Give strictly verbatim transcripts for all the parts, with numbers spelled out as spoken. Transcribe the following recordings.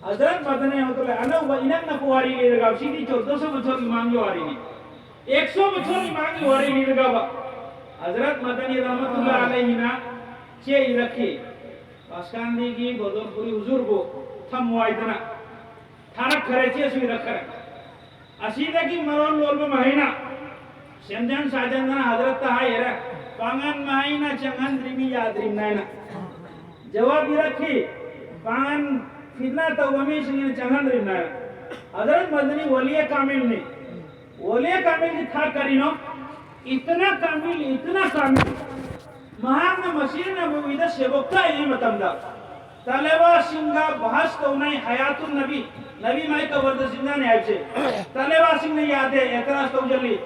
ꯍꯖꯔꯠ ꯃꯗꯅꯤ ꯔꯍꯃꯇꯨꯜꯂꯥꯍꯤ ꯑꯅꯧꯕ ꯏꯅꯛ ꯅꯛꯄ ꯋꯥꯔꯤ ꯂꯤꯔꯒ ꯁꯤꯗꯤ ꯆꯣꯗꯣ ꯁꯣ ꯕꯣꯆꯣꯔ ꯃꯃꯥꯡꯒꯤ ꯋꯥꯔꯤꯅꯤ꯫ ꯑꯦꯛ ꯁꯣ ꯕꯣꯆꯣꯔ ꯃꯃꯥꯡꯒꯤ ꯋꯥꯔꯤ ꯂꯤꯔꯒꯕ ꯍꯖꯔꯠ ꯃꯗꯅꯤ ꯔꯍꯃꯇꯨꯜꯂꯥꯍꯤ ꯑꯂꯩꯍꯤꯅ ꯆꯦ ꯏꯔꯛꯈꯤ꯫ ꯄꯥꯁꯀꯥꯟꯗꯤꯒꯤ ꯕꯣꯗꯣꯟꯄꯨꯔꯤ ꯍꯨꯖꯨꯔꯕꯨ ꯊꯝꯃꯨ ꯍꯥꯏꯗꯅ ꯊꯥꯔꯛꯈꯔꯦ, ꯆꯦꯁꯨ ꯏꯔꯛꯈꯔꯦ꯫ ꯑꯁꯤꯗꯒꯤ ꯃꯔꯣꯜ ꯂꯣꯟꯕ ꯃꯍꯩꯅ ꯁꯦꯝꯖꯟ ꯁꯥꯖꯟꯗꯅ ꯍꯖꯔꯠꯇ ꯍꯥꯏꯔꯦ, ꯄꯥꯡꯒꯟ ꯃꯍꯩꯅ ꯆꯪꯍꯟꯗ꯭ꯔꯤꯃꯤ ꯌꯥꯗ꯭ꯔꯤꯝꯅ ꯍꯥꯏꯅ ꯖꯋꯥꯕ ꯄꯤꯔꯛꯈꯤ꯫ ꯄꯥꯡꯒꯟ ꯐꯤꯠꯅ ꯇꯧꯕ ꯃꯤꯁꯤꯡꯅ ꯆꯪꯍꯟꯗ꯭ꯔꯤꯝꯅ ꯍꯥꯏꯅ꯫ ꯍꯖꯔꯠ ꯃꯗꯅꯤ ꯋꯥꯂꯤꯌꯦ ꯀꯥꯃꯤꯜꯅꯤ꯫ ꯋꯥꯂꯤꯌꯦ ꯀꯥꯃꯤꯜꯒꯤ ꯊꯥꯛ ꯀꯔꯤꯅꯣ? ꯏꯇꯅꯥ ꯀꯥꯃꯤꯜ, ꯏꯇꯅꯥ ꯀꯥꯃꯤꯜ꯫ ꯃꯍꯥꯛꯅ ꯃꯁꯤꯗ ꯅꯕꯋꯤꯗ ꯁꯦꯕꯣꯛꯇ ꯍꯥꯏꯔꯤꯉꯩ ꯃꯇꯝꯗ ꯇꯥꯂꯦꯕꯥꯁꯤꯡꯒ ꯕꯍꯁ ꯇꯧꯅꯩ, ꯍꯌꯥꯇꯨꯟ ꯅꯕꯤ, ꯅꯕꯤ ꯃꯥꯏ ꯀꯕꯔꯗ ꯖꯤꯟꯗꯥꯅꯤ ꯍꯥꯏꯕꯁꯦ꯫ ꯇꯥꯂꯦꯕꯥꯁꯤꯡꯅ ꯌꯥꯗꯦ, ꯑꯦꯇꯔꯥꯖ ꯇꯧꯖꯜꯂꯤ꯫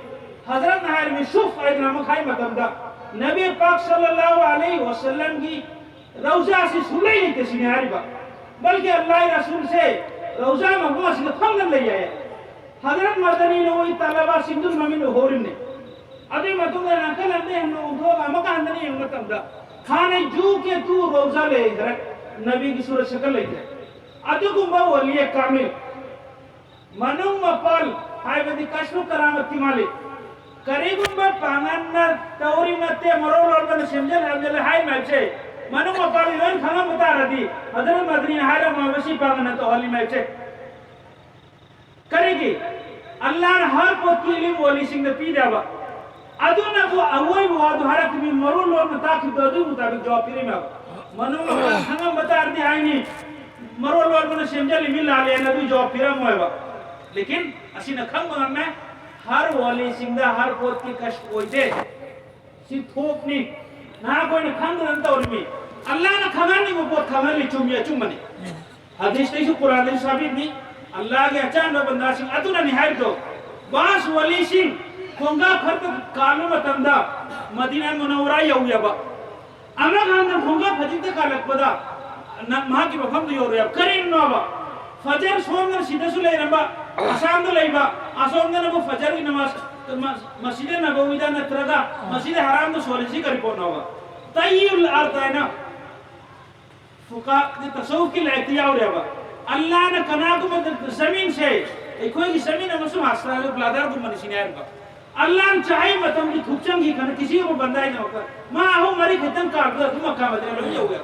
ꯍꯖꯔꯠꯅ ꯍꯥꯏꯔꯤꯕ ꯁꯨꯐ ꯍꯥꯏꯗꯅ ꯑꯃꯨꯛ ꯍꯥꯏ ꯃꯇꯝꯗ ꯅꯕꯤ ꯄꯥꯛ ꯁꯜꯂꯜꯂꯥꯍꯨ ꯑꯂꯩꯍꯤ ꯋꯁꯜꯂꯝꯒꯤ ꯔꯧꯖꯥꯁꯤ ꯁꯨꯡꯂꯩ ꯂꯩꯇꯦ ꯁꯤꯅꯤ ꯍꯥꯏꯔꯤꯕ꯫ ꯕꯜꯀꯤ ꯑꯜꯂꯥꯍꯤ ꯔꯁꯨꯜꯁꯦ ꯔꯧꯖꯥ ꯃꯐꯝ ꯑꯁꯤꯗ ꯐꯝꯗꯅ ꯂꯩ ꯍꯥꯏꯌꯦ꯫ ꯍꯖꯔꯠ ꯃꯗꯅꯤꯅ ꯃꯣꯏ ꯇꯥꯂꯦꯕꯥꯁꯤꯡꯗꯨ ꯃꯃꯤꯡ ꯎꯍꯧꯔꯤꯕꯅꯤ꯫ ꯑꯗꯨꯒꯤ ꯃꯇꯨꯡꯗ ꯅꯥꯀꯜ ꯑꯃꯗ ꯍꯦꯟꯅ ꯑꯣꯟꯊꯣꯛꯑꯒ ꯑꯃꯨꯛꯀ ꯍꯟꯗꯅ ꯌꯦꯡꯕ ꯃꯇꯝꯗ ꯍꯥꯟꯅ ꯖꯨ ꯀꯦ ꯇꯨ ꯔꯧꯖꯥ ꯂꯩꯈ꯭ꯔꯦ, ꯅꯕꯤꯒꯤ ꯁꯨꯔ ꯁꯀꯜ ꯂꯩꯇ꯭ꯔꯦ꯫ ꯑꯗꯨꯒꯨꯝꯕ ꯋꯥꯂꯤꯌꯦ ꯀꯥꯃꯤꯜ ꯃꯅꯨꯡ ꯃꯄꯥꯜ ꯍꯥꯏꯕꯗꯤ ꯀꯁꯐꯨ ꯀꯔꯥꯃꯠꯀꯤ ꯃꯥꯂꯤꯛ꯫ ꯀꯔꯤꯒꯨꯝꯕ ꯄꯥꯡꯒꯟꯅ ꯇꯧꯔꯤ ꯅꯠꯇꯦ, ꯃꯔꯣꯜ ꯂꯣꯟꯕꯅ ꯁꯦꯝꯖꯤꯜ ꯍꯥꯝꯖꯤꯜꯂꯦ ꯍꯥꯏ ꯃꯌꯥꯝꯁꯦ ꯃꯅꯨꯡ ꯃꯄꯥꯜꯒꯤ ꯂꯣꯏ ꯈꯪꯉꯝꯕ ꯇꯥꯔꯗꯤ ꯍꯖꯔꯠ ꯃꯗꯅꯤꯅ ꯍꯥꯏꯔꯝꯃꯣꯏ ꯃꯁꯤ ꯄꯥꯡꯒꯟꯅ ꯇꯧꯍꯜꯂꯤ ꯃꯌꯥꯝꯁꯦ꯫ ꯀꯔꯤꯒꯤ? ꯑꯜꯂꯥꯍꯅ ꯍꯔ ꯄꯣꯠꯀꯤ ꯏꯂꯤꯝ ꯋꯥꯂꯤꯁꯤꯡꯗ ꯄꯤꯗꯕ꯫ ꯑꯗꯨꯅꯕꯨ ꯑꯋꯣꯏꯕ ꯋꯥꯗꯨ ꯍꯥꯏꯔꯛꯈꯤꯕ ꯃꯔꯣꯜ ꯂꯣꯟꯅ ꯇꯥꯛꯈꯤꯕꯗꯣ ꯑꯗꯨꯒꯤ ꯃꯨꯇꯥꯕꯤꯛ ꯖꯋꯥꯕ ꯄꯤꯔꯤꯃꯦꯕ꯫ ꯃꯅꯨꯡ ꯃꯄꯥꯟ ꯈꯪꯉꯝꯕ ꯇꯥꯔꯗꯤ ꯍꯥꯏꯅꯤ, ꯃꯔꯣꯜ ꯂꯣꯟꯕꯅ ꯁꯦꯝꯖꯜꯂꯤ ꯃꯤ ꯂꯥꯜꯂꯦꯅ ꯑꯗꯨꯒꯤ ꯖꯋꯥꯕ ꯄꯤꯔꯝꯃꯣꯏꯕ꯫ ꯂꯦꯀꯤꯟ ꯑꯁꯤꯅ ꯈꯪꯕ ꯉꯝꯃꯦ, ꯍꯔ ꯋꯥꯂꯤꯁꯤꯡꯗ ꯍꯔ ꯄꯣꯠꯀꯤ ꯀꯁ ꯑꯣꯏꯗꯦ꯫ ꯁꯤ ꯊꯣꯛꯅꯤ꯫ ꯅꯍꯥꯛ ꯑꯩꯈꯣꯏꯅ ꯈꯪꯗꯗꯅ ꯇꯧꯔꯤꯃꯤ꯫ ꯑꯜꯂꯥꯍꯅ ꯈꯪꯍꯟꯅꯤꯡꯕ ꯄꯣꯠ ꯈꯪꯍꯜꯂꯤ, ꯆꯨꯝꯃꯤ ꯑꯆꯨꯝꯕꯅꯤ꯫ ꯍꯗꯤꯁꯇꯩꯁꯨ ꯀꯨꯔꯥꯟꯗꯩꯁꯨ ꯁꯥꯕꯤꯕꯅꯤ꯫ ꯑꯜꯂꯥꯍꯒꯤ ꯑꯆꯥꯟꯕ ꯕꯟꯗꯥꯁꯤꯡ ꯑꯗꯨꯅꯅꯤ ꯍꯥꯏꯔꯤꯗꯣ꯫ ꯕꯥꯁ ꯋꯥꯂꯤꯁꯤꯡ ꯈꯣꯡꯀꯥꯞ ꯈꯔꯗ ꯀꯥꯟꯕ ꯃꯇꯝꯗ ꯃꯗꯤꯅꯥ ꯃꯨꯅꯧꯋꯔꯥ ꯌꯧꯋꯦꯕ꯫ ꯑꯃꯒ ꯍꯟꯅ ꯈꯣꯡꯀꯥꯞ ꯈꯖꯤꯛꯇ ꯀꯥꯜꯂꯛꯄꯗ ꯅ-, ꯃꯍꯥꯛꯀꯤ ꯃꯐꯝꯗꯨ ꯌꯧꯔꯦꯕ꯫ ꯀꯔꯤꯅꯣꯕ? ꯐꯖꯔ ꯁꯣꯝꯗꯅ ꯁꯤꯗꯁꯨ ꯂꯩꯔꯝꯕ, ꯑꯁꯥꯝꯗ ꯂꯩꯕ, ꯑꯁꯣꯝꯗꯅ ꯑꯃꯨꯛ ꯐꯖꯔꯒꯤ ꯅꯃꯥꯖ, ꯃ-, ꯃꯁꯖꯤꯗ ꯅꯕꯋꯤꯗ ꯅꯠꯇ꯭ꯔꯒ ꯃꯁꯖꯤꯗ ꯍꯔꯥꯝꯗ ꯁꯣꯜꯂꯤꯁꯤ ꯀꯔꯤ ꯄꯣꯠꯅꯣꯕ? ꯇꯩꯌꯨꯜ ꯑꯔꯗ ꯍꯥꯏꯅ ꯐꯨꯀꯥ ꯇꯁꯧꯐꯀꯤ ꯂꯥꯏꯔꯤꯛꯇ ꯌꯥꯎꯔꯦꯕ꯫ ꯑꯜꯂꯥꯅ ꯀꯅꯥꯒꯨꯝꯕꯗ ꯖꯃꯤꯟꯁꯦ, ꯑꯩꯈꯣꯏꯒꯤ ꯖꯃꯤꯟ ꯑꯃꯁꯨꯡ ꯑꯁ꯭ꯔꯥꯒꯤ ꯕ꯭ꯂꯥꯗꯔꯒꯨꯝꯕꯅꯤ ꯁꯤꯅꯤ ꯍꯥꯏꯔꯤꯕ꯫ ꯑꯜꯂꯥꯅ ꯆꯍꯤ ꯃꯇꯝꯒꯤ ꯊꯨꯞꯆꯪꯈꯤ ꯈꯅ ꯀꯤꯁꯤ ꯑꯃ ꯕꯟꯗꯥꯏꯗꯃꯛꯇ ꯃꯥ ꯑꯍꯨꯝ ꯃꯔꯤ ꯈꯛꯇꯪ ꯀꯥꯕꯗ ꯑꯗꯨꯝ ꯃꯀꯥ ꯃꯗꯤꯅꯥ ꯂꯣꯏ ꯌꯧꯋꯦ꯫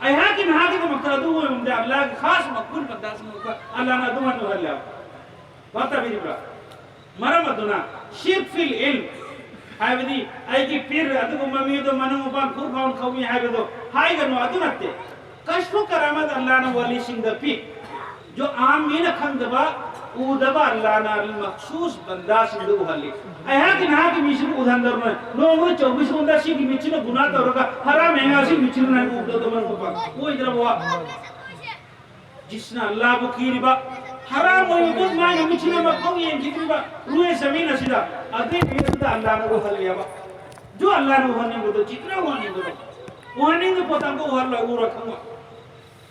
ꯑꯩꯍꯥꯛꯀꯤ ꯅꯍꯥꯛꯀꯤꯗꯃꯛꯇ ꯑꯗꯨ ꯑꯣꯏꯔꯝꯗꯦ, ꯑꯜꯂꯥꯒꯤ ꯈꯥꯁ ꯃꯛꯕꯨꯜ ꯕꯟꯗꯥꯁꯤꯡꯗꯃꯛꯇ ꯑꯜꯂꯥꯅ ꯑꯗꯨꯃꯥꯏꯅ ꯑꯣꯏꯍꯜꯂꯦ꯫ ꯚꯥꯞ ꯇꯥꯕꯤꯔꯤꯕ꯭ꯔꯥ? ꯃꯔꯝ ꯑꯗꯨꯅ ꯁꯤꯔꯛ ꯐꯤꯜ ꯏꯜꯝ ꯍꯥꯏꯕꯗꯤ ꯑꯩꯒꯤ ꯄꯤꯔ ꯑꯗꯨꯒꯨꯝꯕ ꯃꯤꯗꯣ ꯃꯅꯨꯡ ꯃꯄꯥꯟ ꯈꯨꯔ ꯐꯥꯎꯅ ꯈꯧꯃꯤ ꯍꯥꯏꯕꯗꯣ ꯍꯥꯏꯒꯅꯨ, ꯑꯗꯨ ꯅꯠꯇꯦ꯫ ꯀꯁꯐꯨ ꯀꯔꯥꯃꯠ ꯑꯜꯂꯥꯅ ꯋꯥꯂꯤꯁꯤꯡꯗ ꯄꯤ꯫ ꯖꯣ ꯑꯥꯝ ꯃꯤꯅ ꯈꯪꯗꯕ, ꯎꯗꯕ ꯑꯜꯂꯥꯅ ꯑꯜ ꯃꯈꯁꯨꯁ ꯕꯟꯗꯥꯁꯤꯡꯗ ꯎꯍꯜꯂꯤ꯫ ꯑꯩꯍꯥꯛꯀꯤ ꯅꯍꯥꯛꯀꯤ ꯃꯤꯁꯤꯕꯨ ꯎꯍꯟꯗꯕꯅ ꯅꯣꯡꯃꯗ ꯆꯧꯕꯤꯁ ꯉꯣꯟꯗ ꯁꯤꯒꯤ ꯃꯤꯠꯁꯤꯅ ꯒꯨꯅꯥ ꯇꯧꯔꯒ ꯍꯔꯥꯝ ꯍꯦꯡꯉꯥ ꯁꯤ ꯃꯤꯠꯁꯤꯅ ꯅꯪ ꯎꯕꯗ ꯃꯔꯨꯞ ꯃꯄꯥꯡ ꯑꯣꯏꯗ꯭ꯔꯕ ꯋꯥ꯫ ꯖꯤꯁꯅ ꯑꯜꯂꯥꯕꯨ ꯀꯤꯔꯤꯕ, ꯍꯔꯥꯝ ꯑꯣꯏꯕ ꯄꯣꯠ ꯃꯥꯒꯤ ꯃꯤꯠꯁꯤꯅ ꯑꯃꯐꯥꯎ ꯌꯦꯡꯈꯤꯗ꯭ꯔꯤꯕ ꯔꯨꯍꯦ ꯖꯃꯤꯟ ꯑꯁꯤꯗ ꯑꯗꯨꯏ ꯃꯤꯗꯨꯗ ꯑꯜꯂꯥꯅ ꯎꯍꯜꯂꯦꯕ꯫ ꯖꯣ ꯑꯜꯂꯥꯅ ꯎꯍꯟꯅꯤꯡꯕꯗꯣ ꯖꯤꯠꯅ ꯎꯍꯟꯅꯤꯡꯕꯗꯣ, ꯎꯍꯟꯅꯤꯡꯕ ꯄꯣꯠ ꯑꯃ ꯎꯍꯜꯂꯣꯏ, ꯎꯔ ꯈꯪꯉꯣꯏ꯫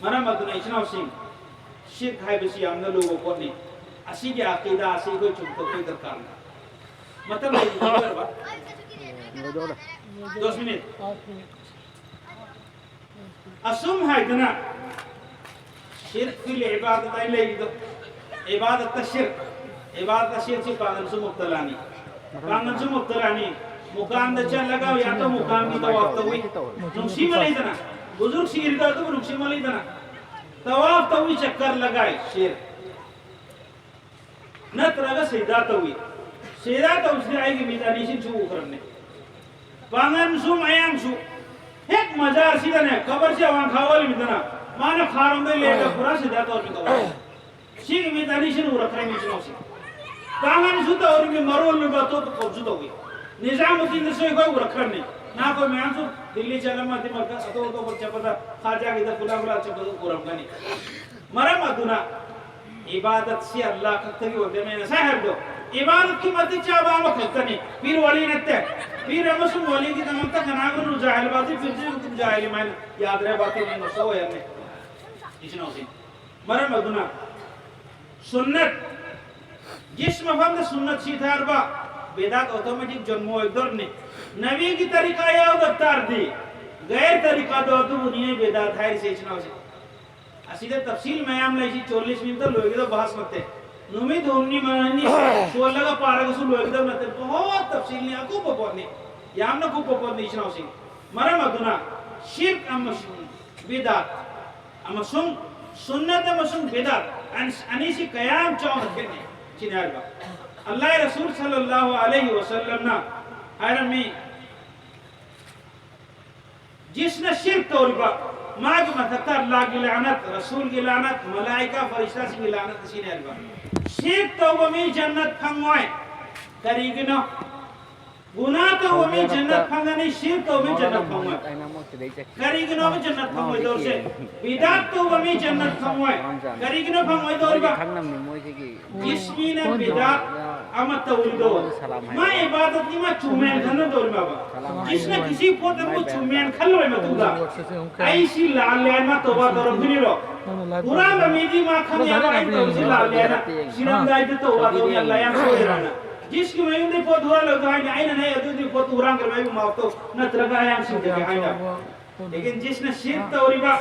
ꯃꯔꯝ ꯑꯗꯨꯅ ꯏꯆꯤꯟ ꯏꯅꯥꯎꯁꯤꯡ, ꯁꯤꯔꯛ ꯍꯥꯏꯕꯁꯤ ꯌꯥꯝꯅ ꯂꯨꯕ ꯄꯣꯠꯅꯤ꯫ ꯑꯁꯤꯒꯤ ꯑꯀꯤꯗꯥ ꯑꯁꯤ ꯑꯩꯈꯣꯏ ꯆꯨꯝꯊꯣꯛꯄꯒꯤ ꯗꯔꯀꯥꯔ ꯂꯩ꯫ ꯃꯇꯝ ꯂꯩꯔꯤꯕ ꯂꯣꯏꯔꯕ? ꯂꯣꯏꯗꯧꯔꯦ꯫ Dose minute. ꯑꯁꯨꯝ ꯍꯥꯏꯗꯅ ꯁꯤꯔꯛ ꯐꯤꯜ ꯏꯕꯥꯗꯠ ꯍꯥꯏꯅ ꯂꯩꯔꯤꯗꯣ, ꯏꯕꯥꯗꯠꯇ ꯁꯤꯔꯛ, ꯏꯕꯥꯗꯠꯇ ꯁꯤꯔꯛꯁꯤ ꯄꯥꯡꯒꯜꯁꯨ ꯃꯨꯛꯇꯂꯥꯅꯤ꯫ ꯄꯥꯡꯒꯜꯁꯨ ꯃꯨꯛꯇꯂꯥꯅꯤ꯫ ꯃꯨꯀꯥꯝꯗ ꯆꯠꯂꯒ ꯌꯥꯇꯣ ꯃꯨꯀꯥꯝꯒꯤ ꯇꯋꯥꯐ ꯇꯧꯏ꯫ ꯅꯨꯡꯁꯤꯃ ꯂꯩꯗꯅ, ꯕꯨꯖꯨꯔꯛ ꯁꯤꯔꯤꯗꯣ ꯑꯗꯨꯕꯨ ꯅꯨꯡꯁꯤꯃ ꯂꯩꯗꯅ, ꯇꯋꯥꯐ ꯇꯧꯏ ꯆꯛꯀꯔ ꯂꯒꯥꯏ ꯁꯤꯔꯛ꯫ ꯅꯠꯇ꯭ꯔꯒ ꯁꯤꯗꯥ ꯇꯧꯏ꯫ ꯁꯤꯗꯥ ꯇꯧꯁꯤꯗꯤ ꯑꯩꯒꯤ ꯃꯤꯠ ꯑꯅꯤꯁꯤꯅꯁꯨ ꯎꯈ꯭ꯔꯕꯅꯤ꯫ ꯄꯥꯡꯒꯟꯁꯨ ꯃꯌꯥꯡꯁꯨ ꯍꯦꯛ ꯃꯖꯥꯔꯁꯤꯗꯅꯦ ꯀꯕꯔꯁꯦ ꯑꯋꯥꯡ ꯈꯥ ꯑꯣꯜꯂꯤꯃꯤꯗꯅ ꯃꯥꯅ ꯈꯥꯔꯣꯝꯗꯩ ꯂꯩꯔꯒ ꯄꯨꯔꯥ ꯁꯤꯗꯥ ꯇꯧꯔꯃꯤ ꯀꯕꯔ꯫ ꯁꯤꯒꯤ ꯃꯤꯠ ꯑꯅꯤꯁꯤꯅ ꯎꯔꯛꯈ꯭ꯔꯦ ꯃꯤꯠꯁꯤꯅꯁꯤ꯫ ꯄꯥꯡꯒꯟꯁꯨ ꯇꯧꯔꯤꯃꯤ ꯃꯔꯣꯜ ꯂꯨꯕ ꯑꯇꯣꯞꯄ ꯀꯧꯕꯁꯨ ꯇꯧꯏ꯫ ꯅꯤꯖꯥꯃꯨꯗꯗꯤꯟꯗꯁꯨ ꯑꯩꯈꯣꯏ ꯎꯔꯛꯈ꯭ꯔꯕꯅꯤ꯫ ꯅꯍꯥꯟꯈꯣꯏ ꯃꯌꯥꯝꯁꯨ ꯗꯤꯜꯂꯤ ꯆꯠꯂꯝꯃꯗꯤ ꯃꯔꯛꯇ ꯑꯇꯣꯞ ꯑꯇꯣꯞꯄ ꯆꯠꯄꯗ ꯈꯥꯖꯥꯒꯤꯗ ꯐꯨꯂꯥ ꯐꯨꯂꯥ ꯆꯠꯄꯗ ꯎꯔꯝꯒꯅꯤ꯫ ꯃꯔꯝ ꯑꯗꯨꯅ ꯏꯕꯥꯗꯠꯁꯤ ꯑꯜꯂꯥꯍ ꯈꯛꯇꯒꯤ ꯑꯣꯏꯕꯅꯦ꯫ ꯉꯁꯥꯏ ꯍꯥꯏꯕꯗꯣ, ꯏꯕꯥꯗꯠꯀꯤ ꯃꯇꯤꯛ ꯆꯥꯕ ꯑꯃꯈꯛꯇꯅꯤ꯫ ꯄꯤꯔ ꯋꯥꯂꯤ ꯅꯠꯇꯦ꯫ ꯄꯤꯔ ꯑꯃꯁꯨꯡ ꯋꯥꯂꯤꯒꯤꯗꯃꯛꯇ ꯀꯅꯥꯒꯨꯝꯕ ꯖꯥꯍꯤꯜ ꯕꯥꯇꯤꯜ ꯄꯤꯔꯗꯤ ꯃꯇꯨꯡ ꯖꯥꯍꯤꯜ ꯍꯥꯏꯅ ꯌꯥꯗ꯭ꯔꯦ, ꯕꯥꯇꯤꯜ ꯃꯁꯥ ꯑꯣꯏꯔꯝꯃꯦ꯫ ꯏꯆꯤꯟ ꯏꯅꯥꯎꯁꯤꯡ, ꯃꯔꯝ ꯑꯗꯨꯅ ꯁꯨꯟꯅꯠ, ꯖꯤꯁ ꯃꯐꯝꯗ ꯁꯨꯟꯅꯠ ꯁꯤ ꯊꯥꯔꯕ ꯕꯦꯗꯥꯠ ꯑꯣꯇꯣꯃꯦꯇꯤꯛ ꯖꯟꯃ ꯑꯣꯏꯗꯣꯔꯅꯤ꯫ ꯅꯕꯤꯒꯤ ꯇꯔꯤꯀꯥ ꯌꯥꯎꯗ ꯇꯥꯔꯗꯤ ꯒꯩꯔ ꯇꯔꯤꯀꯥꯗꯣ ꯑꯗꯨꯕꯨꯅꯤ ꯕꯦꯗꯥꯠ ꯍꯥꯏꯔꯤꯁꯦ ꯏꯆꯤꯟ ꯏꯅꯥꯎꯁꯤꯡ꯫ ꯑꯁꯤꯗ ꯇꯐꯁꯤꯜ ꯃꯌꯥꯝ ꯂꯩꯁꯤ, ꯆꯣꯜꯂꯤꯁ ꯃꯤꯅꯤꯠꯇ ꯂꯣꯏꯒꯗꯕ ꯚꯥꯁ ꯅꯠꯇꯦ꯫ ꯅꯨꯃꯤꯠ ꯍꯨꯝꯅꯤ ꯃꯔꯤꯅꯤ ꯁꯣꯜꯂꯒ ꯄꯥꯔꯒꯁꯨ ꯂꯣꯏꯒꯗꯕ ꯅꯠꯇꯦ꯫ ꯕꯍꯨꯠ ꯇꯐꯁꯤꯜꯅꯤ, ꯑꯀꯨꯞꯄ ꯄꯣꯠꯅꯤ, ꯌꯥꯝꯅ ꯀꯨꯞꯄ ꯄꯣꯠꯅꯤ, ꯏꯆꯤꯟ ꯏꯅꯥꯎꯁꯤꯡ꯫ ꯃꯔꯝ ꯑꯗꯨꯅ ꯁꯤꯔꯛ ꯑꯃꯁꯨꯡ ꯕꯤꯗꯥꯠ ꯑꯃꯁꯨꯡ ꯁꯨꯟꯅꯠ ꯑꯃꯁꯨꯡ ꯕꯤꯗꯥꯠ ꯑꯅꯤꯁꯤ ꯀꯌꯥꯝ ꯆꯥꯎꯅ ꯈꯦꯠꯅꯩ꯫ ꯁꯤꯅꯤ ꯍꯥꯏꯔꯤꯕ꯫ ꯑꯜꯂꯥꯍ ꯔꯁꯨꯜ ꯁꯜꯂꯜꯂꯥꯍꯨ ꯑꯂꯩꯍꯤ ꯋꯁꯜꯂꯝꯅ ꯍꯥꯏꯔꯝꯃꯤ, ꯖꯤꯁꯅ ꯁꯤꯔꯛ ꯇꯧꯔꯤꯕ, ꯃꯥꯒꯤ ꯃꯊꯛꯇ ꯑꯜꯂꯥꯍꯒꯤ ꯂꯥꯅꯠ, ꯔꯁꯨꯜꯒꯤ ꯂꯥꯅꯠ, ꯃꯂꯥꯏꯀꯥ ꯐꯔꯤꯁꯇꯥꯁꯤꯡꯒꯤ ꯂꯥꯅꯠ ꯑꯁꯤꯅꯦ ꯍꯥꯏꯕ꯫ ꯁꯤꯔꯛ ꯇꯧꯕ ꯃꯤ ꯖꯟꯅꯠ ꯐꯪꯉꯣꯏ꯫ ꯀꯔꯤꯒꯤꯅꯣ? ꯒꯨꯅꯥ ꯇꯧꯕ ꯃꯤ ꯖꯟꯅꯠ ꯐꯪꯒꯅꯤ, ꯁꯤꯔꯛ ꯇꯧꯕ ꯃꯤ ꯖꯟꯅꯠ ꯐꯪꯉꯣꯏ꯫ ꯀꯔꯤꯒꯤꯅꯣꯕ ꯖꯟꯅꯠ ꯐꯪꯉꯣꯏꯗꯧꯔꯤꯁꯦ? ꯕꯤꯗꯥꯠ ꯇꯧꯕ ꯃꯤ ꯖꯟꯅꯠ ꯐꯪꯉꯣꯏ꯫ ꯀꯔꯤꯒꯤꯅꯣ ꯐꯪꯉꯣꯏꯗꯧꯔꯤꯕ? ꯖꯤꯁꯃꯤꯅ ꯕꯤꯗꯥꯠ ꯑꯃ ꯇꯧꯔꯤꯗꯣ, ꯃꯥ ꯏꯕꯥꯗꯠꯀꯤ ꯃꯥ ꯆꯨꯝꯃꯦꯅ ꯈꯟꯅꯗꯧꯔꯤꯕꯕ? ꯖꯤꯁꯅ ꯀꯤꯁꯤ ꯄꯣꯠ ꯑꯃꯕꯨ ꯆꯨꯝꯃꯦꯅ ꯈꯜꯂꯕ ꯃꯇꯨꯡꯗ, ꯑꯩ ꯁꯤ ꯂꯥꯜꯂꯦ ꯍꯥꯏꯅ ꯃꯥ ꯇꯧꯕꯥ ꯇꯧꯔꯝꯈꯤꯅꯤꯔꯣ? ꯍꯨꯔꯥꯟꯕ ꯃꯤꯗꯤ ꯃꯥ ꯈꯪꯉꯦ ꯍꯥꯏꯕ ꯑꯩꯅ ꯇꯧꯔꯤꯁꯤ ꯂꯥꯜꯂꯦ ꯍꯥꯏꯅ꯫ ꯁꯤꯔꯝꯗꯥꯏꯗ ꯇꯧꯕꯥ ꯇꯧꯅꯤ, ꯑꯜꯂꯥꯍ ꯌꯥꯝ ꯁꯣꯏꯔꯦ ꯍꯥꯏꯅ꯫ ꯖꯤꯁꯀꯤ ꯃꯌꯨꯝꯗꯒꯤ ꯄꯣꯠ ꯍꯨꯔꯥꯜꯂꯒ ꯍꯥꯏꯅ ꯑꯩꯅ ꯅꯪ ꯑꯗꯨꯗꯤ ꯄꯣꯠꯇꯨ ꯍꯨꯔꯥꯟꯈ꯭ꯔꯕ ꯑꯩꯕꯨ ꯃꯥꯐ ꯇꯧ, ꯅꯠꯇ꯭ꯔꯒ ꯑꯩ ꯌꯥꯝ ꯁꯤꯡꯖꯒꯦ ꯍꯥꯏꯅ꯫ ꯂꯦꯀꯤꯟ ꯖꯤꯁꯅ ꯁꯤꯔꯛ ꯇꯧꯔꯤꯕ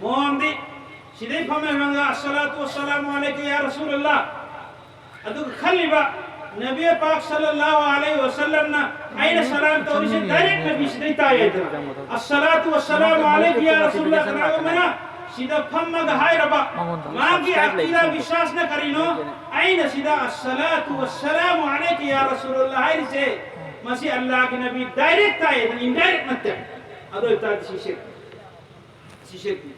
ꯃꯑꯣꯡꯗꯤ, ꯁꯤꯗꯩ ꯐꯝꯃꯦ ꯐꯝꯃꯒ, "ꯑꯁꯁꯂꯥꯇꯨ ꯋꯁꯁꯂꯥꯃꯨ ꯑꯂꯩꯀ ꯌꯥ ꯔꯁꯨꯂꯜꯂꯥꯍ"꯫ ꯑꯗꯨꯒ ꯈꯜꯂꯤꯕ, ꯅꯕꯤ ꯄꯥꯛ ꯁꯜꯂꯜꯂꯥꯍꯨ ꯑꯂꯩꯍꯤ ꯋꯁꯜꯂꯝꯅ ꯑꯩꯅ ꯁꯂꯥꯝ ꯇꯧꯔꯤꯁꯦ ꯗꯥꯏꯔꯦꯛ ꯅꯕꯤꯁꯤꯗꯩ ꯇꯥꯏꯌꯦ꯫ "ꯑꯁꯁꯂꯥꯇꯨ ꯋꯁꯁꯂꯥꯃꯨ ꯑꯂꯩꯀ ꯌꯥ ꯔꯁꯨꯂꯜꯂꯥꯍ", ꯀꯅꯥꯒꯨꯝꯕꯅ ꯁꯤꯗ ꯐꯝꯃꯒ ꯍꯥꯏꯔꯕ, ꯃꯥꯒꯤ ꯑꯀꯤꯗꯥ ꯕꯤꯁ꯭ꯋꯥꯁꯅ ꯀꯔꯤꯅꯣ? ꯑꯩꯅ ꯁꯤꯗ "ꯑꯁꯁꯂꯥꯇꯨ ꯋꯁꯁꯂꯥꯃꯨ ꯑꯂꯩꯀ ꯌꯥ ꯔꯁꯨꯂꯜꯂꯥꯍ" ꯍꯥꯏꯔꯤꯁꯦ, ꯃꯁꯤ ꯑꯜꯂꯥꯍꯒꯤ ꯅꯕꯤ ꯗꯥꯏꯔꯦꯛ ꯇꯥꯏꯌꯦ, ꯏꯟꯗꯥꯏꯔꯦꯛ ꯅꯠꯇꯦ꯫ ꯑꯗꯨ ꯑꯣꯏꯇꯥꯔꯗꯤ ꯁꯤ ꯁꯤꯔꯛ, ꯁꯤ ꯁꯤꯔꯛꯅꯤ꯫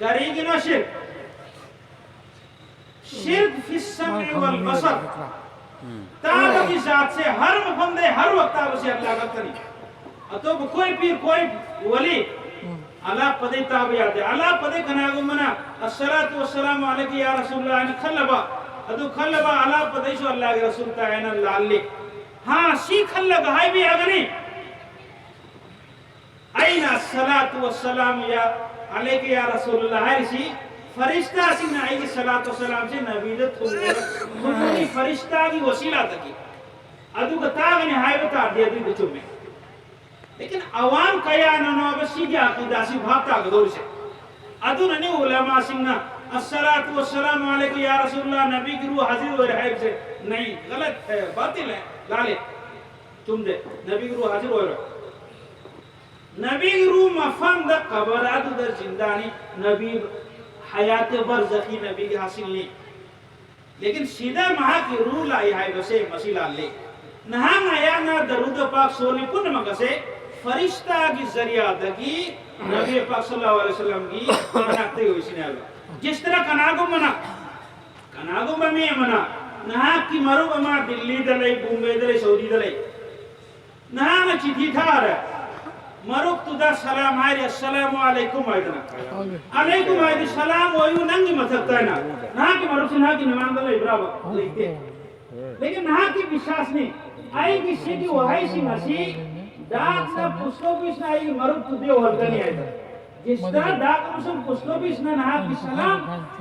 ꯀꯔꯤꯒꯤꯅꯣ ꯁꯤꯔꯛ? ꯁꯤꯔꯛ ꯐꯤ ꯁꯝꯏ ꯋꯜ ꯕꯁꯔ꯫ ꯎꯝ꯫ ꯇꯥꯕꯒꯤ ꯖꯥꯠꯁꯦ ꯍꯔ ꯃꯐꯝꯗꯩ ꯍꯔ ꯋꯛ ꯇꯥꯕꯁꯦ ꯑꯜꯂꯥꯍ ꯈꯛꯇꯅꯤ꯫ ꯑꯇꯣꯞꯄ ꯀꯣꯏ ꯄꯤꯔ ꯀꯣꯏ ꯋꯥꯂꯤ ꯑꯂꯥꯞꯄꯗꯩ ꯇꯥꯕ ꯌꯥꯗꯦ꯫ ꯑꯂꯥꯞꯄꯗꯩ ꯀꯅꯥꯒꯨꯝꯕꯅ "ꯑꯁꯁꯂꯥꯇꯨ ꯋꯁꯁꯂꯥꯃꯨ ꯑꯂꯩꯀ ꯌꯥ ꯔꯁꯨꯂꯜꯂꯥꯍ" ꯍꯥꯏꯅ ꯈꯜꯂꯕ, ꯑꯗꯨ ꯈꯜꯂꯕ ꯑꯂꯥꯞꯄꯗꯩꯁꯨ ꯑꯜꯂꯥꯍꯒꯤ ꯔꯁꯨꯜ ꯇꯥꯏ ꯍꯥꯏꯅ ꯂꯥꯜꯂꯤ꯫ ꯍꯥ, ꯁꯤ ꯈꯜꯂꯒ ꯍꯥꯏꯕ ꯌꯥꯒꯅꯤ꯫ ꯑꯩꯅ "ꯑꯁꯁꯂꯥꯇꯨ ꯋꯁꯁꯂꯥꯃꯨ ꯌꯥ ꯑꯂꯩꯀ ꯌꯥ ꯔꯁꯨꯂꯜꯂꯥꯍ" ꯍꯥꯏꯔꯤꯁꯤ, ꯐꯔꯤꯁꯇꯥꯁꯤꯡꯅ ꯑꯩꯒꯤ ꯁꯂꯥꯇꯨ ꯁꯂꯥꯝꯁꯤ ꯅꯕꯤꯗ ꯊꯨꯡꯕ, ꯊꯨꯡꯕꯅꯤ ꯐꯔꯤꯁꯇꯥꯒꯤ ꯋꯁꯤꯂꯥꯗꯒꯤ꯫ ꯑꯗꯨꯒ ꯇꯥꯒꯅꯤ ꯍꯥꯏꯕ ꯇꯥꯔꯗꯤ ꯑꯗꯨꯏꯗꯤ ꯆꯨꯝꯃꯦ꯫ ꯂꯦꯀꯤꯟ ꯑꯋꯥꯝ ꯀꯌꯥꯅꯅꯣꯕ ꯁꯤꯒꯤ ꯑꯀꯤꯗꯥꯁꯤ ꯚꯥꯞ ꯇꯥꯒꯗꯧꯔꯤꯁꯦ? ꯑꯗꯨꯅꯅꯤ ꯎꯂꯃꯥꯁꯤꯡꯅ "ꯑꯁꯁꯂꯥꯇꯨ ꯋꯁꯁꯂꯥꯃꯨ ꯑꯂꯩꯀ ꯌꯥ ꯔꯁꯨꯂꯨꯜꯂꯥꯍ", ꯅꯕꯤꯒꯤ ꯔꯨꯍ ꯍꯥꯖꯤꯔ ꯑꯣꯏꯔꯦ ꯍꯥꯏꯕꯁꯦ ꯅꯩ, ꯒꯂꯠ, ꯑꯦ, ꯕꯥꯇꯤꯜ, ꯑꯦ, ꯂꯥꯜꯂꯦ, ꯆꯨꯝꯗꯦ꯫ ꯅꯕꯤꯒꯤ ꯔꯨꯍ ꯍꯥꯖꯤꯔ ꯑꯣꯏꯔꯣꯏ꯫ ꯅꯕꯤꯒꯤ ꯔꯨꯍ ꯃꯐꯝꯗ ꯀꯕꯔ ꯑꯗꯨꯗ ꯖꯤꯟꯗꯥꯅꯤ꯫ ꯅꯕꯤ ꯍꯌꯥꯇꯦ ꯕꯔꯖꯈꯤ ꯅꯕꯤꯒꯤ ꯍꯥꯁꯤꯜꯅꯤ꯫ ꯂꯦꯀꯤꯟ ꯁꯤꯗ ꯃꯍꯥꯛꯀꯤ ꯔꯨꯍ ꯂꯥꯛꯏ ꯍꯥꯏꯕꯁꯦ ꯃꯁꯤ ꯂꯥꯜꯂꯤ꯫ ꯅꯍꯥꯛꯅ ꯑꯩꯍꯥꯛꯅ ꯗꯔꯨꯗ ꯄꯥꯛ ꯁꯣꯜꯂꯤ ꯄꯨꯝꯅꯃꯛ ꯑꯁꯦ ꯐꯔꯤꯁꯇꯥꯒꯤ ꯖꯔꯤꯌꯥꯗꯒꯤ ꯅꯕꯤ ꯄꯥꯛ ꯁꯜꯂꯜꯂꯥꯍꯨ ꯑꯂꯩꯍꯤ ꯋꯁꯜꯂꯝꯒꯤ ꯃꯅꯥꯛꯇꯒꯤ ꯑꯣꯏꯁꯤꯅꯦ ꯍꯥꯏꯕ꯫ ꯖꯤꯁ ꯇꯔꯥ ꯀꯅꯥꯒꯨꯝꯕꯅ, ꯀꯅꯥꯒꯨꯝꯕ ꯃꯤ ꯑꯃꯅ ꯅꯍꯥꯛꯀꯤ ꯃꯔꯨꯞ ꯑꯃ ꯗꯤꯜꯂꯤꯗ ꯂꯩ, ꯕꯣꯝꯕꯦꯗ ꯂꯩ, ꯁꯧꯗꯤꯗ ꯂꯩ, ꯅꯍꯥꯛꯅ ꯆꯤꯊꯤ ꯊꯥꯔꯦ, ꯃꯔꯨꯞꯇꯨꯗ ꯁꯂꯥꯝ ꯍꯥꯏꯔꯦ, "ꯑꯁꯁꯂꯥꯃꯨ ꯑꯂꯩꯀꯨꯝ" ꯍꯥꯏꯗꯅ꯫ "ꯑꯂꯩꯀꯨꯝ" ꯍꯥꯏꯗꯤ "ꯁꯂꯥꯝ ꯑꯣꯏꯌꯨ ꯅꯪꯒꯤ ꯃꯊꯛꯇ" ꯍꯥꯏꯅ꯫ ꯅꯍꯥꯛꯀꯤ ꯃꯔꯨꯞꯁꯤ ꯅꯍꯥꯛꯀꯤ ꯅꯃꯥꯡꯗ ꯂꯩꯕ꯭ꯔꯥꯕ? ꯂꯩꯇꯦ꯫ ꯂꯦꯀꯤꯟ ꯅꯍꯥꯛꯀꯤ ꯕꯤꯁ꯭ꯋꯥꯁꯅꯤ, "ꯑꯩꯒꯤ ꯁꯤꯒꯤ ꯋꯥꯍꯩꯁꯤꯡ ꯑꯁꯤ ꯗꯥꯛꯅ, ꯄꯣꯁꯠ ꯑꯣꯐꯤꯁꯅ ꯑꯩꯒꯤ ꯃꯔꯨꯞꯇꯨꯗ ꯌꯧꯍꯟꯒꯅꯤ" ꯍꯥꯏꯗꯅ꯫ ꯖꯤꯁꯇ ꯗꯥꯛ ꯑꯃꯁꯨꯡ ꯄꯣꯁꯠ ꯑꯣꯐꯤꯁꯅ ꯅꯍꯥꯛꯀꯤ ꯁꯂꯥꯝ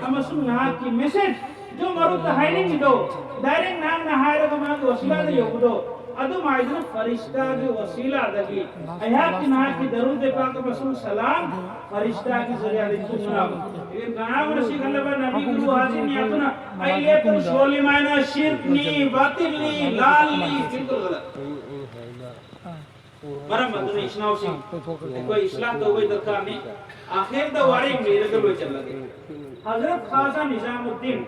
ꯑꯃꯁꯨꯡ ꯅꯍꯥꯛꯀꯤ ꯃꯦꯁꯦꯖ, ꯖꯣ ꯃꯔꯨꯞꯇ ꯍꯥꯏꯅꯤꯡꯉꯤꯗꯣ, ꯗꯥꯏꯔꯦꯛ ꯅꯍꯥꯛꯅ ꯍꯥꯏꯔꯒ ꯃꯥꯒꯤ ꯋꯁꯤꯂꯥꯗ ꯌꯧꯕꯗꯣ, ꯑꯗꯨꯃꯥꯏꯗꯨꯅ ꯐꯔꯤꯁꯇꯥꯒꯤ ꯋꯁꯤꯂꯥꯗꯒꯤ ꯑꯩꯍꯥꯛꯀꯤ ꯅꯍꯥꯛꯀꯤ ꯗꯔꯨꯗ ꯄꯥꯛ ꯑꯃꯁꯨꯡ ꯁꯂꯥꯝ ꯐꯔꯤꯁꯇꯥꯒꯤ ꯖꯔꯤꯌꯥꯗꯒꯤ ꯊꯨꯡꯅꯕ꯫ ꯀꯅꯥꯒꯨꯝꯕꯅ ꯁꯤ ꯈꯜꯂꯕ ꯅꯕꯤꯒꯤ ꯔꯨꯍ ꯍꯥꯖꯤꯔꯅꯤ ꯑꯗꯨꯅ ꯑꯩ ꯂꯦꯞꯇꯅ ꯁꯣꯜꯂꯤ ꯃꯥꯏꯅ ꯁꯤꯔꯛꯅꯤ, ꯕꯥꯇꯤꯜꯅꯤ, ꯂꯥꯜꯂꯤ, ꯕꯤꯜꯀꯨꯜ ꯒꯂꯠ꯫ ꯃꯔꯝ ꯑꯗꯨꯅ ꯏꯆꯤꯟ ꯏꯅꯥꯎꯁꯤꯡ, ꯑꯩꯈꯣꯏ ꯏꯁꯂꯥꯝ ꯇꯧꯕꯒꯤ ꯗꯔꯀꯥꯔꯅꯤ꯫ ꯑꯥꯈꯤꯔꯗ ꯋꯥꯔꯦꯡ ꯂꯤꯔꯒ ꯂꯣꯏꯁꯤꯜꯂꯒꯦ꯫ ꯍꯖꯔꯠ ꯈ꯭ꯋꯥꯖꯥ ꯅꯤꯖꯥꯃꯨꯗꯗꯤꯟ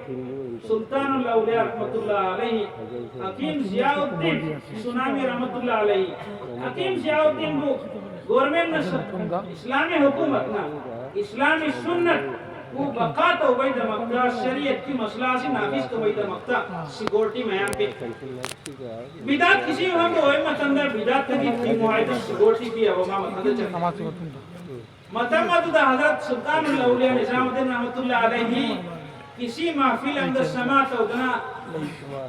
ꯁꯨꯜꯇꯥꯅꯨꯜ ꯑꯧꯂꯤꯌꯥ ꯔꯍꯃꯇꯨꯜꯂꯥꯍꯤ ꯑꯂꯩꯍꯤ, ꯍꯀꯤꯝ ꯖꯤꯌꯥꯎꯗꯗꯤꯟ ꯁꯨꯅꯥꯃꯤ ꯔꯍꯃꯇꯨꯜꯂꯥꯍꯤ ꯑꯂꯩꯍꯤ, ꯍꯀꯤꯝ ꯖꯤꯌꯥꯎꯗꯗꯤꯟꯕꯨ ꯒꯣꯔꯃꯦꯟꯅ ꯁ-, ꯏꯁꯂꯥꯃꯤ ꯍꯨꯀꯨꯃꯠꯅ ꯏꯁꯂꯥꯃꯤ ꯁꯨꯟꯅꯠꯄꯨ ꯕꯀꯥ ꯇꯧꯕꯒꯤꯗꯃꯛꯇ, ꯁꯔꯤꯌꯠꯀꯤ ꯃꯁꯂꯥꯁꯤ ꯅꯥꯐꯤꯖ ꯇꯧꯕꯒꯤꯗꯃꯛꯇ ꯁꯤꯀ꯭ꯌꯨꯔꯤꯇꯤ ꯃꯌꯥꯝ ꯄꯤ꯫ ꯕꯤꯗꯥꯠ ꯀꯤꯁꯤ ꯃꯐꯝꯗ ꯑꯣꯏꯕ ꯃꯇꯝꯗ ꯕꯤꯗꯥꯠꯇꯒꯤ ꯊꯤꯡꯉꯨ ꯍꯥꯏꯗꯅ ꯁꯤꯀ꯭ꯌꯨꯔꯤꯇꯤ ꯄꯤꯔꯕ ꯃꯥ ꯃꯊꯟꯇ ꯆꯠꯈꯤ꯫ ꯃꯇꯝ ꯑꯗꯨꯗ ꯍꯖꯔꯠ ꯁꯨꯜꯇꯥꯅꯨꯜ ꯑꯧꯂꯤꯌꯥ ꯅꯤꯖꯥꯃꯨꯗꯗꯤꯟ ꯔꯍꯃꯇꯨꯜꯂꯥꯍꯤ ꯑꯂꯩꯍꯤ ꯀꯤꯁꯤ ꯃꯍꯐꯤꯜ ꯑꯃꯗ ꯁꯃꯥ ꯇꯧꯗꯅ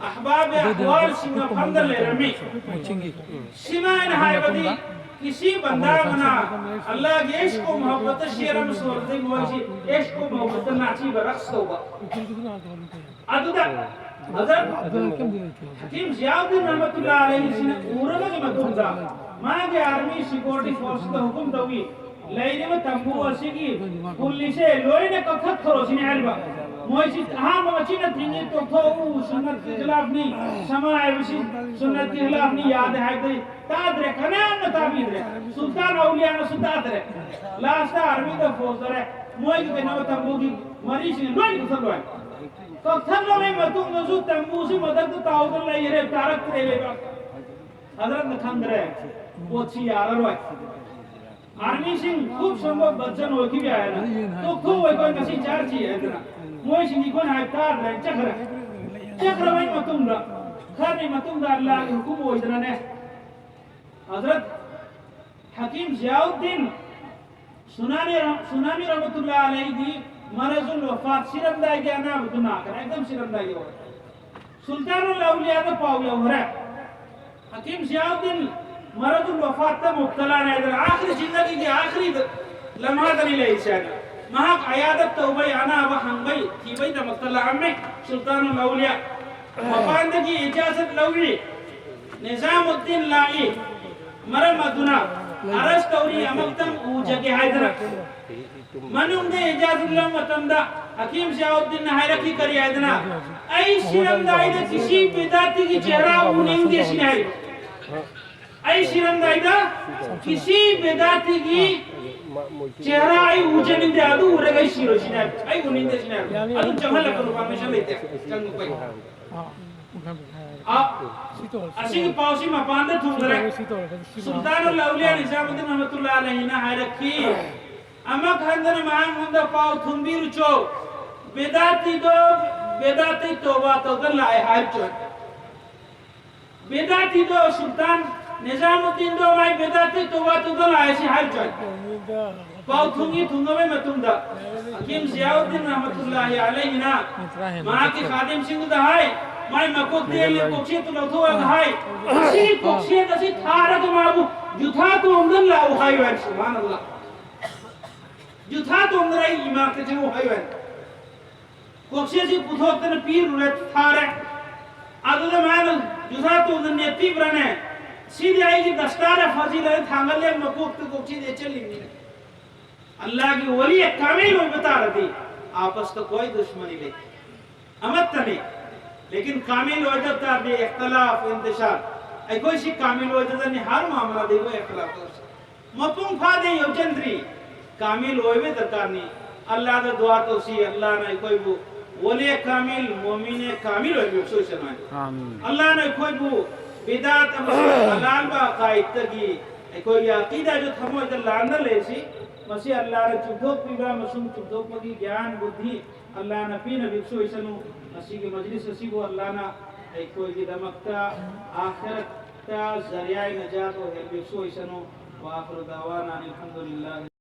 ꯑꯍꯕꯥꯕ ꯑꯍꯋꯥꯜꯁꯤꯡꯒ ꯐꯝꯗ ꯂꯩꯔꯝꯃꯤ꯫ ꯁꯤꯃꯥꯏꯅ ꯍꯥꯏꯕꯗꯤ ꯀꯤꯁꯤ ꯕꯟꯗꯥ ꯑꯃꯅ ꯑꯜꯂꯥꯍꯒꯤ ꯏꯁ꯭ꯛ ꯀꯣ ꯃꯣꯍꯕꯠꯇ ꯁꯦꯔ ꯑꯃ ꯁꯣꯜꯂꯗꯤ ꯃꯣꯏꯁꯤ ꯏꯁ꯭ꯛ ꯀꯣ ꯃꯣꯍꯕꯠꯇ ꯅꯥꯆꯤꯕ ꯔꯛꯁ ꯇꯧꯕ꯫ ꯑꯗꯨꯗ ꯍꯖꯔꯠ ꯍꯀꯤꯝ ꯖꯤꯌꯥꯎꯗꯤꯟ ꯔꯍꯃꯇꯨꯜꯂꯥꯍꯤ ꯑꯂꯩꯍꯤꯁꯤꯅ ꯎꯔꯕꯒꯤ ꯃꯇꯨꯡꯗ ꯃꯥꯒꯤ ꯑꯥꯔꯃꯤ ꯁꯤꯀ꯭ꯌꯨꯔꯤꯇꯤ ꯐꯣꯔꯁꯇ ꯍꯨꯀꯨꯝ ꯇꯧꯏ, ꯂꯩꯔꯤꯕ ꯇꯝꯕꯨ ꯑꯁꯤꯒꯤ ꯍꯨꯜꯂꯤꯁꯦ ꯂꯣꯏꯅ ꯀꯛꯊꯠꯈ꯭ꯔꯣ ꯁꯤꯅꯤ ꯍꯥꯏꯔꯤꯕ꯫ ꯃꯣꯏꯁꯤ ꯑꯍꯥꯟꯕ ꯃꯁꯤꯅ ꯊꯤꯡꯉꯤ, ꯇꯣꯛꯊꯣꯛꯎ, ꯁꯨꯟꯅꯠꯀꯤ ꯈꯤꯂꯥꯐꯅꯤ, ꯁꯃꯥ ꯍꯥꯏꯕꯁꯤ ꯁꯨꯟꯅꯠꯀꯤ ꯈꯤꯂꯥꯐꯅꯤ, ꯌꯥꯗꯦ ꯍꯥꯏꯕꯗꯤ ꯇꯥꯗ꯭ꯔꯦ, ꯀꯅꯥꯝꯅ ꯇꯥꯕꯤꯗ꯭ꯔꯦ꯫ ꯁꯨꯜꯇꯥꯟ ꯑꯧꯂꯤꯌꯥꯅꯁꯨ ꯇꯥꯗ꯭ꯔꯦ꯫ ꯂꯥꯁꯇ ꯑꯥꯔꯃꯤꯗ ꯐꯣꯟ ꯇꯧꯔꯦ, ꯃꯣꯏꯒꯤ ꯀꯩꯅꯣ ꯇꯝꯕꯨꯒꯤ ꯃꯔꯤꯁꯤꯡ ꯂꯣꯏꯅ ꯀꯛꯊꯠꯂꯣꯏ꯫ ꯀꯛꯊꯠꯂꯕꯒꯤ ꯃꯇꯨꯡꯗꯁꯨ ꯇꯝꯕꯨꯁꯤ ꯃꯊꯛꯇ ꯇꯥꯎꯗꯅ ꯂꯩꯈ꯭ꯔꯦ, ꯇꯥꯔꯛꯇ꯭ꯔꯦ ꯂꯩꯕꯥꯛ꯫ ꯍꯖꯔꯠꯅ ꯈꯪꯗ꯭ꯔꯦ, ꯄꯣꯠꯁꯤ ꯌꯥꯔꯔꯣꯏ꯫ ꯑꯥꯔꯃꯤꯁꯤꯡ ꯈꯨꯞ ꯁꯝꯕ ꯕꯆꯟ ꯑꯣꯏꯈꯤꯕ ꯌꯥꯏꯅ, ꯇꯣꯛꯊꯣꯛꯑꯣꯏ, ꯑꯩꯈꯣꯏ ꯉꯁꯤ ꯆꯥꯔꯁꯤ ꯍꯥꯏꯗꯅ ꯃꯣꯏꯁꯤꯡ ꯑꯩꯈꯣꯏꯅ ꯍꯥꯏ ꯇꯥꯗ꯭ꯔꯦ, ꯆꯠꯈ꯭ꯔꯦ꯫ ꯆꯠꯈ꯭ꯔꯕꯩ ꯃꯇꯨꯡꯗ, ꯈꯔꯅꯤ ꯃꯇꯨꯡꯗ ꯑꯜꯂꯥꯍꯒꯤ ꯍꯨꯀꯨꯝ ꯑꯣꯏꯗꯅꯅꯦ, ꯍꯖꯔꯠ ꯍꯀꯤꯝ ꯖꯤꯌꯥꯎꯗꯤꯟ ꯁꯨꯅꯥꯅꯤ, ꯁꯨꯅꯥꯅꯤ ꯔꯍꯃꯇꯨꯜꯂꯥ ꯑꯂꯩꯗꯤ ꯃꯔꯖꯨꯜ ꯋꯐꯥꯠ, ꯁꯤꯔꯝꯗꯥꯏꯒꯤ ꯑꯅꯥꯕꯗꯨ ꯅꯥꯈ꯭ꯔꯦ, ꯑꯦꯛꯗꯝ ꯁꯤꯔꯝꯗꯥꯏꯒꯤ ꯑꯣꯏꯔꯦ꯫ ꯁꯨꯜꯇꯥꯅꯨꯜ ꯑꯧꯂꯤꯌꯥꯗ ꯄꯥꯎ ꯌꯧꯈ꯭ꯔꯦ꯫ ꯍꯀꯤꯝ ꯖꯤꯌꯥꯎꯗꯤꯟ ꯃꯔꯗꯨꯜ ꯋꯐꯥꯠꯇ ꯃꯨꯕꯇꯂꯥꯅꯦ ꯍꯥꯏꯗꯅ, ꯑꯥꯈꯔꯤ ꯖꯤꯟꯗꯒꯤꯒꯤ ꯑꯥꯈꯔꯤ ꯂꯝꯍꯥꯗꯅꯤ ꯂꯩꯔꯤꯁꯦ ꯍꯥꯏꯅ꯫ ꯃꯍꯥꯛ ꯑꯌꯥꯗꯠ ꯇꯧꯕꯩ, ꯑꯅꯥꯕ ꯍꯪꯕꯩ, ꯊꯤꯕꯩꯗꯃꯛꯇ ꯂꯥꯛꯑꯝꯃꯦ ꯁꯨꯜꯇꯥꯅꯨꯜ ꯑꯧꯂꯤꯌꯥ꯫ ꯃꯄꯥꯟꯗꯒꯤ ꯏꯖꯥꯖꯠ ꯂꯧꯔꯤ꯫ ꯅꯤꯖꯥꯃꯨꯗꯗꯤꯟ ꯂꯥꯛꯏ꯫ ꯃꯔꯝ ꯑꯗꯨꯅ ꯑꯔꯁ ꯇꯧꯔꯤ, ꯑꯃꯨꯛꯇꯪ ꯎꯖꯒꯦ ꯍꯥꯏꯗꯅ꯫ ꯃꯅꯨꯡꯗ ꯏꯖꯥꯖꯠ ꯂꯧꯕ ꯃꯇꯝꯗ ꯍꯀꯤꯝ ꯖꯤꯌꯥꯎꯗꯤꯟꯅ ꯍꯥꯏꯔꯛꯈꯤ ꯀꯔꯤ ꯍꯥꯏꯗꯅ, "ꯑꯩ ꯁꯤꯔꯝꯗꯥꯏꯗ ꯀꯤꯁꯤ ꯕꯤꯗꯥꯇꯤꯒꯤ ꯆꯦꯍꯔꯥ ꯎꯅꯤꯡꯗꯦ" ꯁꯤꯅꯤ ꯍꯥꯏ꯫ "ꯑꯩ ꯁꯤꯔꯝꯗꯥꯏꯗ ꯀꯤꯁꯤ ꯕꯤꯗꯥꯇꯤꯒꯤ ꯆꯦꯍꯔꯥ ꯑꯩ ꯎꯖꯅꯤꯡꯗꯦ, ꯑꯗꯨ ꯎꯔꯒ ꯑꯩ ꯁꯤꯔꯣꯏ" ꯁꯤꯅꯤ ꯍꯥꯏ꯫ "ꯑꯩ ꯎꯅꯤꯡꯗꯦ" ꯁꯤꯅꯤ ꯍꯥꯏ꯫ ꯑꯗꯨꯝ ꯆꯪꯍꯜꯂꯛꯀꯅꯨ, permission ꯂꯩꯇꯦ ꯆꯪꯉꯛꯄꯩ꯫ ꯑ, ꯑꯁꯤꯒꯤ ꯄꯥꯎꯁꯤ ꯃꯄꯥꯟꯗ ꯊꯨꯡꯈ꯭ꯔꯦ꯫ ꯁꯨꯜꯇꯥꯅꯨꯜ ꯑꯧꯂꯤꯌꯥ ꯅꯤꯖꯥꯃꯨꯗꯗꯤꯟ ꯔꯍꯃꯇꯨꯜꯂꯥꯍꯤ ꯑꯂꯩꯍꯤꯅ ꯍꯥꯏꯔꯛꯈꯤ, ꯑꯃꯨꯛ ꯍꯟꯗꯅ ꯃꯉꯣꯟꯗ ꯄꯥꯎ ꯊꯨꯡꯕꯤꯔꯨꯆꯣ, ꯕꯦꯗꯥꯇꯤꯗꯣ, ꯕꯦꯗꯥꯇꯤ ꯇꯧꯕ ꯇꯧꯗꯅ ꯂꯥꯛꯑꯦ ꯍꯥꯏꯔꯨꯆꯣ꯫ ꯕꯦꯗꯥꯇꯤꯗꯣ, ꯁꯨꯜꯇꯥꯟ ꯅꯤꯖꯥꯃꯨꯗꯗꯤꯟꯗꯣ ꯃꯥꯏ ꯕꯦꯗꯥꯇꯤ ꯇꯧꯕ ꯇꯧꯗꯅ ꯂꯥꯛꯑꯦ ꯁꯤ ꯍꯥꯏꯔꯨꯆꯣ꯫ ꯄꯥꯎ ꯊꯨꯡꯉꯤ, ꯊꯨꯡꯉꯕꯩ ꯃꯇꯨꯡꯗ ꯍꯀꯤꯝ ꯖꯤꯌꯥꯎꯗꯤꯟ ꯔꯍꯃꯇꯨꯜꯂꯥꯍꯤ ꯑꯂꯩꯍꯤꯅ ꯃꯍꯥꯛꯀꯤ ꯈꯥꯗꯤꯝꯁꯤꯡꯗꯨꯗ ꯍꯥꯏ, ꯃꯥꯏ ꯃꯀꯣꯛꯇ ꯌꯦꯜꯂꯤ ꯀꯣꯛꯆꯦꯠꯇꯨ ꯂꯧꯊꯣꯛꯑꯒ ꯍꯥꯏ, "ꯁꯤꯒꯤ ꯀꯣꯛꯆꯦꯠ ꯑꯁꯤ ꯊꯥꯔꯒ ꯃꯥꯕꯨ ꯖꯨꯊꯥ ꯇꯣꯡꯗꯅ ꯂꯥꯛꯎ" ꯍꯥꯏꯌꯨ ꯍꯥꯏ꯫ ꯁꯨꯕꯍꯥꯅꯜꯂꯥꯍ꯫ "ꯖꯨꯊꯥ ꯇꯣꯡꯗꯅ ꯑꯩ ꯏꯃꯥꯛꯇ ꯆꯪꯉꯨ" ꯍꯥꯏꯌꯨ ꯍꯥꯏ꯫ ꯀꯣꯛꯆꯦꯠꯁꯤ ꯄꯨꯊꯣꯛꯇꯅ ꯄꯤꯔꯨꯔꯦ, ꯊꯥꯔꯦ꯫ ꯑꯗꯨꯗ ꯃꯥꯅ ꯖꯨꯊꯥ ꯇꯣꯡꯗꯅ ꯅꯦꯠꯄꯤꯕ꯭ꯔꯥꯅꯦ? "ꯁꯤꯗꯤ ꯑꯩꯒꯤ ꯗꯁꯇꯥꯔ ꯐꯖꯤꯂꯥꯅ ꯊꯥꯡꯒꯠꯂꯦ, ꯃꯀꯣꯛꯇ ꯀꯣꯛꯆꯦꯠ ꯌꯦꯠꯁꯜꯂꯤꯕꯅꯤꯅꯦ"꯫ ꯑꯜꯂꯥꯍꯒꯤ ꯋꯥꯂꯤ ꯀꯥꯃꯤꯜ ꯑꯣꯏꯕ ꯇꯥꯔꯗꯤ, ꯑꯥꯄꯁꯇ ꯀꯣꯏ ꯗꯨꯁꯃꯅꯤ ꯂꯩꯇꯦ, ꯑꯃꯠꯇꯅꯤ꯫ ꯂꯦꯀꯤꯟ ꯀꯥꯃꯤꯜ ꯑꯣꯏꯗꯕ ꯇꯥꯔꯗꯤ, ꯏꯈꯇꯤꯂꯥꯐ, ꯏꯟꯇꯤꯁꯥꯔ, ꯑꯩꯈꯣꯏꯁꯤ ꯀꯥꯃꯤꯜ ꯑꯣꯏꯗꯗꯅꯤ, ꯍꯔ ꯃꯥꯃꯂꯥꯗ ꯑꯩꯈꯣꯏ ꯏꯈꯇꯤꯂꯥꯐ ꯇꯧꯁꯤ꯫ ꯃꯄꯨꯡ ꯐꯥꯗꯦ, ꯌꯧꯁꯤꯟꯗ꯭ꯔꯤ꯫ ꯀꯥꯃꯤꯜ ꯑꯣꯏꯕ ꯗꯔꯀꯥꯔꯅꯤ꯫ ꯑꯜꯂꯥꯍꯗ ꯗꯨꯋꯥ ꯇꯧꯁꯤ, ꯑꯜꯂꯥꯍꯅ ꯑꯩꯈꯣꯏꯕꯨ ꯋꯥꯂꯤ ꯀꯥꯃꯤꯜ, ꯃꯣꯃꯤꯅꯦ ꯀꯥꯃꯤꯜ ꯑꯣꯏꯕꯤꯌꯨ, ꯁꯣꯏꯁꯅꯨ ꯍꯥꯏꯅ꯫ ꯑꯥꯃꯤꯟ꯫ ꯑꯜꯂꯥꯍꯅ ꯑꯩꯈꯣꯏꯕꯨ ꯕꯤꯗꯥꯠ ꯑꯃꯁꯨꯡ ꯑꯔꯥꯟꯕ ꯑꯀꯥꯏꯗꯒꯤ ꯑꯩꯈꯣꯏꯒꯤ ꯑꯀꯤꯗꯥꯁꯨ ꯊꯃꯣꯏꯗ ꯂꯥꯟꯅ ꯂꯩꯔꯤꯁꯤ꯫ ꯃꯁꯤ ꯑꯜꯂꯥꯍꯅ ꯆꯨꯝꯊꯣꯛꯄꯤꯕ ꯑꯃꯁꯨꯡ ꯆꯨꯝꯊꯣꯛꯄꯒꯤ ꯒ꯭ꯌꯥꯟ ꯕꯨꯗꯙꯤ ꯑꯜꯂꯥꯍꯅ ꯄꯤꯅꯕꯤꯌꯨ, ꯁꯣꯏꯁꯅꯨ꯫ ꯃꯁꯤꯒꯤ ꯃꯖꯂꯤꯁ ꯑꯁꯤꯕꯨ ꯑꯜꯂꯥꯍꯅ ꯑꯩꯈꯣꯏꯒꯤꯗꯃꯛꯇ ꯑꯥꯈꯤꯔꯠꯇ ꯖꯔꯤꯌꯥ ꯅꯖꯥꯠ ꯑꯣꯏꯍꯟꯕꯤꯌꯨ, ꯁꯣꯏꯁꯅꯨ꯫ وآخر دعوانا أن الحمد لله.